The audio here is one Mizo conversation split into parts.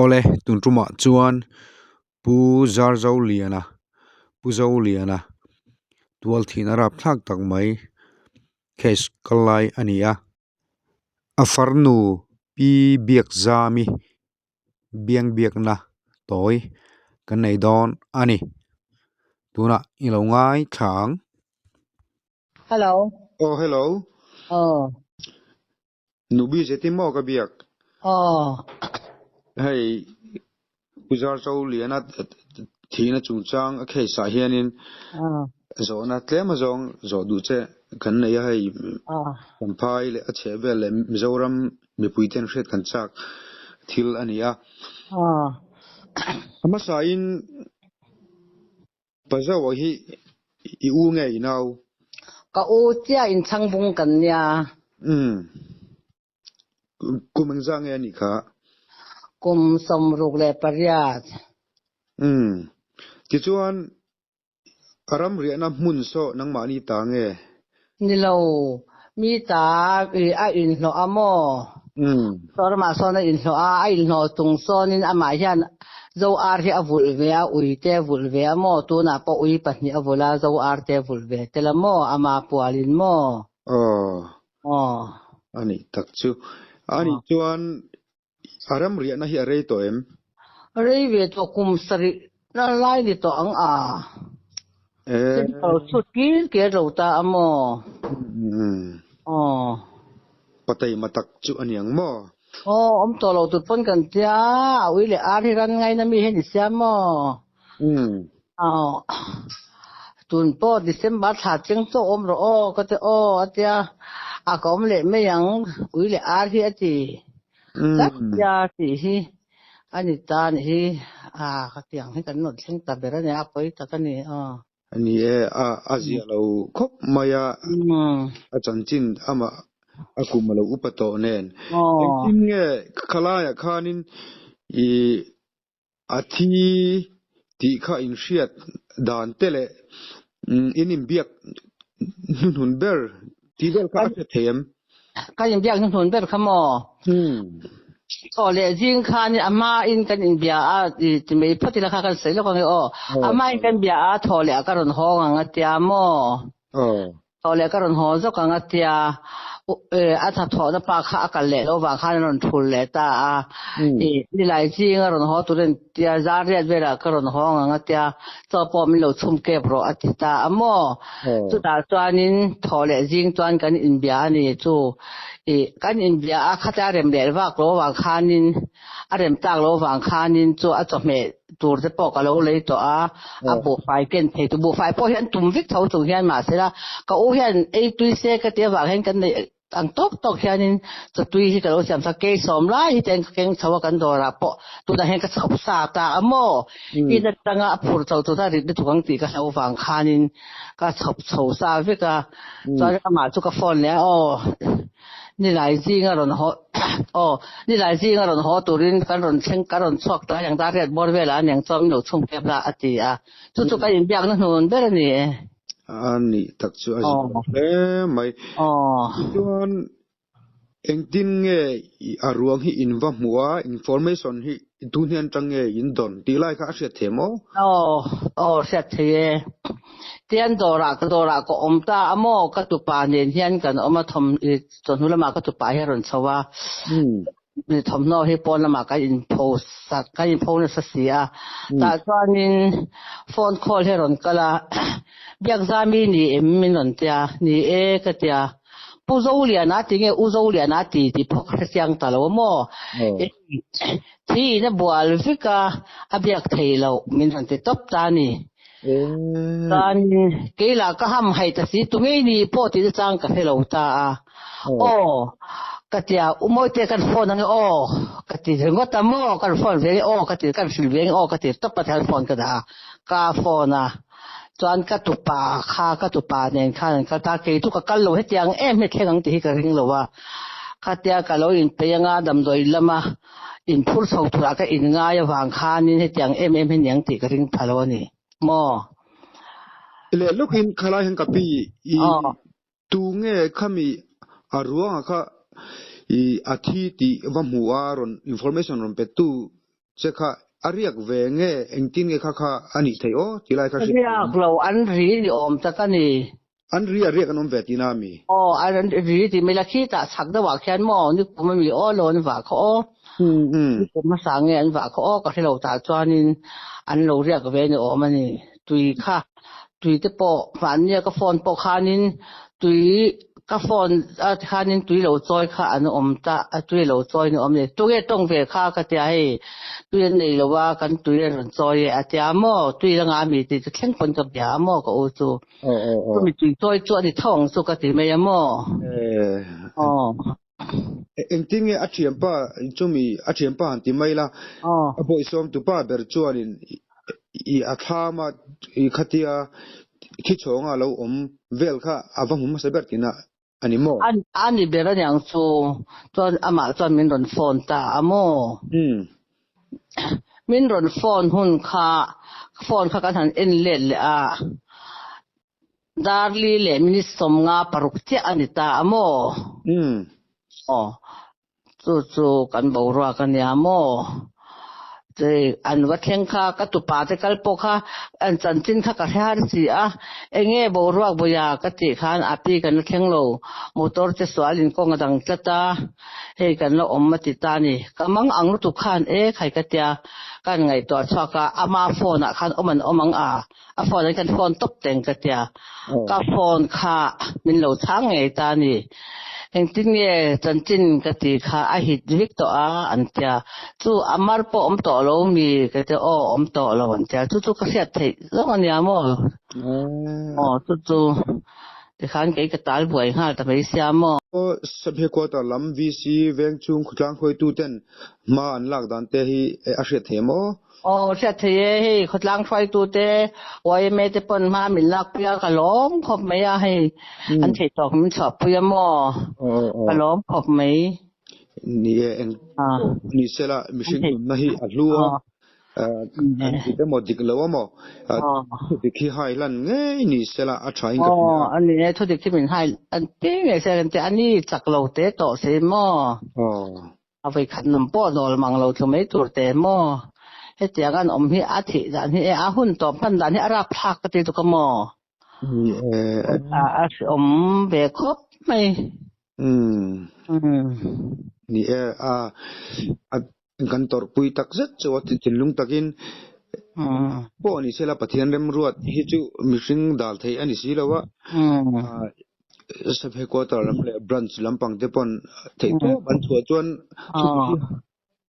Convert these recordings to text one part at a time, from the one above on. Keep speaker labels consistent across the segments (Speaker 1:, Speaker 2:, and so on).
Speaker 1: Awle, tun tumah chuan Pu Zarzoliana, Pu Zoliana tualthihna rapthlak tak mai case kal lai a ni a. A farnu Pi Biakzami biang biakna tawi kan nei dawn a ni. Tunah i lo ngaithla ang.
Speaker 2: Hello.
Speaker 1: Aw hello.
Speaker 2: Aw.
Speaker 1: Nubi zeti maw ka biak?
Speaker 2: Aw.
Speaker 1: Hei Pu Zarcholiana thihna chungchang a case ah hianin zawhna tlem azawng zawh duh che kan nei a, hei Champhai leh a chhehvel leh Mizoram mipui ten hriat kan chak thil a ni a. A hmasain Pazawa hi i u nge i nau?
Speaker 2: Ka u chiah inchhang bung kan nia.
Speaker 1: Umm. Kum engzah nge a nih kha?
Speaker 2: Kum 68.
Speaker 1: Umm. Tichuan a ram riahna hmun saw nangmahni ta nge?
Speaker 2: Ni lo, mi ta a inhlawh a maw?
Speaker 1: Umm.
Speaker 2: Saw ramah sawn a inhlawh a, a inhlawh chung sawnin amah hian Zo ar hi a vulh ve a, ui te a vulh ve a maw? Tunah pawh ui pahnih a vulh a, zo ar te a vulh ve tel a maw? Ama pualin maw?
Speaker 1: Aw.
Speaker 2: Aw.
Speaker 1: A nih tak chu. A nih chuan a ram riahna hi a rei tawh em?
Speaker 2: Rei ve tawh kum sarih na lai ni tawh ang a. Simple chhut kir kir lo ta a maw? Aw.
Speaker 1: Pateima tak chu a ni ang maw?
Speaker 2: Aw, awm tawh lo tur pawn kan tia, a ui leh ar hi ran ngaina mi hi ni sia maw? Aw. Tun pawh December thla cheng chu awm rawh aw ka ti aw a tia, a ka awm leh mai ang ui leh ar hi a ti. Tak tia tih hi a ni ta a nih hi a ka ti ang hi kan rawn thleng ta ber a nia a pawi tak a ni aw.
Speaker 1: A ni e, a a zia lo khawp mai a, a chanchin amah a kum a lo upa tawh nen. Engtin nge khalaiah khanin i A thi tih kha inhriat dan te leh in inbiak hnuhnun ber tih vel kha a hriat thei em?
Speaker 2: Kan inbiak hnuhnun ber kha maw? Aw leh zing khan a hmain kan inbia a ti mai phawt ila kha kan sawi lawk ang e aw. A hmain kan bia a thaw leh a ka rawn hawng ang a tia maw? Thaw leh ka rawn haw zawk ang a tia, a thathawhna pa kha a kal leh loh vang khan a rawn thul leh ta a. Nilai ching a rawn haw tur a ni tia, zar riat velah ka rawn hawng ang a tia, chaw pawh min lo chhum kep rawh a ti ta a maw. Chutah chuanin thaw leh zing chuan kan inbia a ni chu. Kan inbia a, khatia rem leh vak loh vang khanin a rem tlak loh vang khanin chu a chawhmeh tur te pawh ka lo lei tawh a, a buhfai ken thei tu buhfai pawh hi an tum vek tho chung hian mahsela ka u hian ei tui se ka ti avang hian kan neih ang tawk tawk hianin chawtui hi ka lo siam sak kei sawm lai hi ten ka keng chho a kan dawrah pawh tunah hian ka chhawp sa ta a maw in atanga a phur chho tur a rit lutuk ang tih ka hlo vang khanin ka chhawp chho sa vek a chuan amah chu ka phone leh a aw Nilai zinga rawn haw aw nilai zinga rawn haw turin kan rawn thleng ka rawn chhuak ta ang ta riat bawr velah aniang chuan min lo chhung tep la a ti a chu chu ka inbiakna hnun ber a ni e.
Speaker 1: A nih tak chu a zir hle mai. Tichuan engtin nge a ruang hi in va hmuh a information hi tun hian atang nge in dawn tih lai kha a hriat thei maw?
Speaker 2: Aw aw hriat thei e. Tian dawrah ka dawrah ka awm ta a maw ka tupa nen hian kan awm a thawm i chawhnu lamah ka tupa hi a rawn chho a thawmhnaw hi pawn lamah kan inpho sak kan inpho nasa si a tah chuanin phone call hi a rawn kal a Biakzami ni em min rawn tia ni e ka tia Pu Zoliana ti nge U Zoliana ti tih pawh ka hrechiang ta lo a maw Thi in a bual vek a, a biak thei loh min rawn ti tawp ta a ni. Chuan kei lah ka ham haih ta si, tu ngei ni pawh tih chang ka hre lo ta a. Aw, ka ti a, U Mawite kan phone ang e aw, ka ti ringawt a maw, kan phone ve ang e aw ka ti, kan hrilh ve ang e aw ka ti tawp a tihian phone ka dah a, ka phone a. Chuan ka tupa kha ka tupa nen khan an kal ta, kei chu ka kal lo hetiang em hi thleng ang tih hi ka ring lo a, khatia ka lo inpeih anga damdawi lama inphur chho turah ka inngai avang khanin hetiang em em hi niang tih ka ring pha lo a ni maw?
Speaker 1: Leh lawkin khalai hian ka pi i tu nge khami a ruangah kha i a thi tih va hmu a rawn information rawn pe tu. Che kha a riak ve nge engtin nge kha kha a nih theih aw ti lai kha hriat
Speaker 2: Riak lo an ri ni awm tak a ni.
Speaker 1: An ri a riak an awm ve tihna a mi?
Speaker 2: Aw an ri ti mai la khitah chhak deuh ah khian maw nikum a mi aw lo an vah kha aw. Nikum hmasa nge an vah kha aw ka hre lo tah chuanin an lo riak ve ni awm a ni. Tui kha tui te pawh mahnia ka phone pawh khanin tui ka phone a khanin tui lo chawi kha an awm ta a tui lo chawi ni awm ni tunge tawng ve kha ka tia hei tui an nei lo a kan tui an rawn chawi e a tia maw tui la nga mi tih chu thleng pawn ka bia a maw ka u chu chumi tui chawi chu a ni tho ang chu ka ti mai a maw aw.
Speaker 1: Engtin nge a thianpa chumi a thianpa han ti mai la, a bawihsawm tupa ber chuanin i a thlama i khatia thi chhawnga lo awm vel kha a va hmu hmasa ber tihna a ni maw?
Speaker 2: A ni ber aniang chu, chuan amah chuan min rawn phone ta a maw? Min rawn phone hun kha phone kha kan han en let leh a. Darli leh minute 56 chiah a ni ta a maw?
Speaker 1: Umm.
Speaker 2: Aw, chu chu kan boruak a nia maw? Chei, an va thleng kha, ka tupa te kal pawh kha an chanchin kha ka hre har si a, enge boruak bawia ka tih khan a pi kan la thleng lo, motor che sual in kawng a dang tlat a, hei kan la awm a ti ta a ni. Ka mang ang lutuk khan e khai ka tia, ka han ngaihtuah chhuak a, ama phone ah khan awm an awm ang a. A phone an kan phone tawp teng ka tia. Ka phone kha min lo chhang ngei ta a ni. Engtin nge chanchin ka ti kha a hit vek tawh a an tia. Chu a mar pawh awm tawh lo mi ka tia aw awm tawh lo an tia. Chu chu ka hriat theih zawng a nia maw? Aw chu chu tikhan kei ka tal buai nghal ta mai sia maw?
Speaker 1: Sub Headquarter lam VC veng chung khawtlang hruaitu ten hma an lak dan te hi a hriat theih em aw?
Speaker 2: Aw hriat thei e, hei khawtlang hruaitute YMA te pawn hma min lakpui a, ka lawm khawp mai a hei an theih tawk min chhuahpui a maw, ka lawm khawp mai.
Speaker 1: Ni e, eng ni sela mihring nunna hi a hlu a, kan dik emaw dik lo emaw thudik hi hai lan ngei ni sela a tha in ka hria.
Speaker 2: Aw a ni e, thudik hi min hai an ti ngei se kan ti a ni chak lo te tawh si maw. A vawikhat nun pawh nawl mang lo thlu mai tur te maw? Hetiang an awm hi a thih dan hi e a hun tawp hman dan hi a rapthlak ka ti tuk a maw? A hreawm ve khawp mai.
Speaker 1: Ni e, a kan tawrhpui tak zet chu a thinlung takin pawh ni sela Pathian remruat hi chu mihring dal theih a ni si lo a. Sub headquarter lam leh branch lampang te pawn theih tawp an chhuah chuan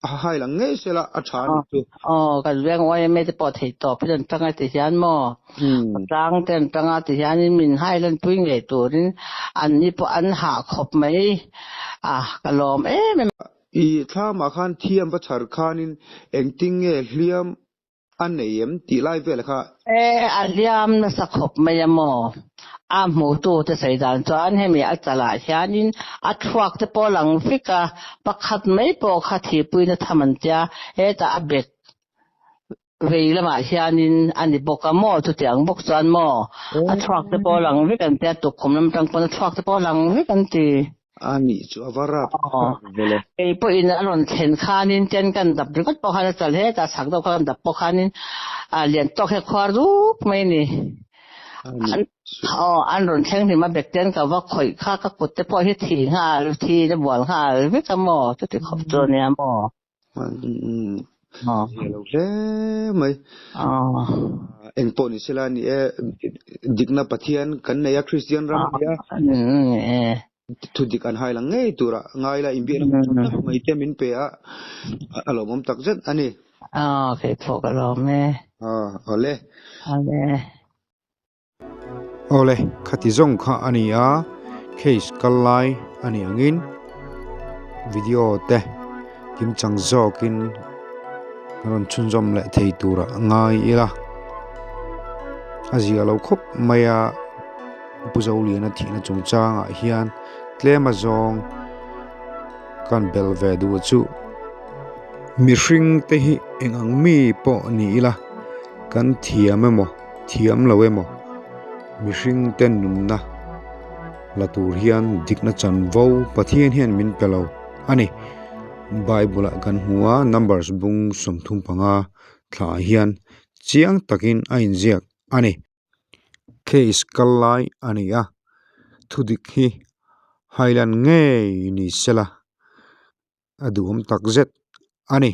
Speaker 1: a hai lang ngei sela a tha a nih chu.
Speaker 2: Aw kan veng YMA te pawh theih tawp hi an tang a ti hian maw tlang te an tang a ti hianin min hai lan pui ngei turin an ni pawh an hah khawp mai a ka lawm em em.
Speaker 1: I thlamah khan thiam va chhar khanin engtin nge hliam A nei em tih lai vel kha.
Speaker 2: E, a hliam nasa khawp mai a maw? A hmutu te sawi dan chuan hemi a chalah hianin a thluak te pawh lang vek a, pakhat mai pawh kha thihpuina tham an tia, hetah a bek vei lamah hianin a ni bawk a maw? Chutiang bawk chuan maw? A thluak te pawh lang vek an tia, tukkhum lam atang pawn a thluak te pawh lang vek an ti.
Speaker 1: A nih chu a va rap thlak vele.
Speaker 2: Kei pawhin a rawn thlen khanin ten kan dap ringawt pawh khan a chal hetah chhak deuh kha kan dap pawh khanin a lian tawk hi a khuar dup mai a ni. Aw an rawn thleng hlim a bek ten ka va khawih kha ka kut te pawh hi thi nghal thi na bual nghal vek a maw chuti khawp chu a nia maw.
Speaker 1: Zia lo hle mai. Engpawh ni sela ni e, dikna Pathian kan nei a, Kristian ram a ni a. Thu dik an hai lang ngei tura ngai la inbiakna hun tha tak mai te min pe a, a lawmawm tak zet a ni.
Speaker 2: Kei pawh ka lawm e.
Speaker 1: Awle.
Speaker 2: Awle.
Speaker 1: Awle, khati zawng kha a ni a, case kal lai a nih angin video te kimchang zawkin ka rawn chhunzawm leh thei turah ngai ila. A zia lo khawp mai a, Pu Zoliana thihna chungchangah hian tlem azawng kan bel ve duh chu mihring te hi eng ang mi pawh ni ila kan thiam emaw. Thiam lo emaw, mihring te nunna la tur hian dikna chanvo Pathian hian min pe lo a ni. Bible ah kan hmu a numbers bung 35 thla ah hian chiang takin a inziak a ni. Case kal lai a ni a, thudik hi highland ngei ni sela a duhawm tak zet a ni.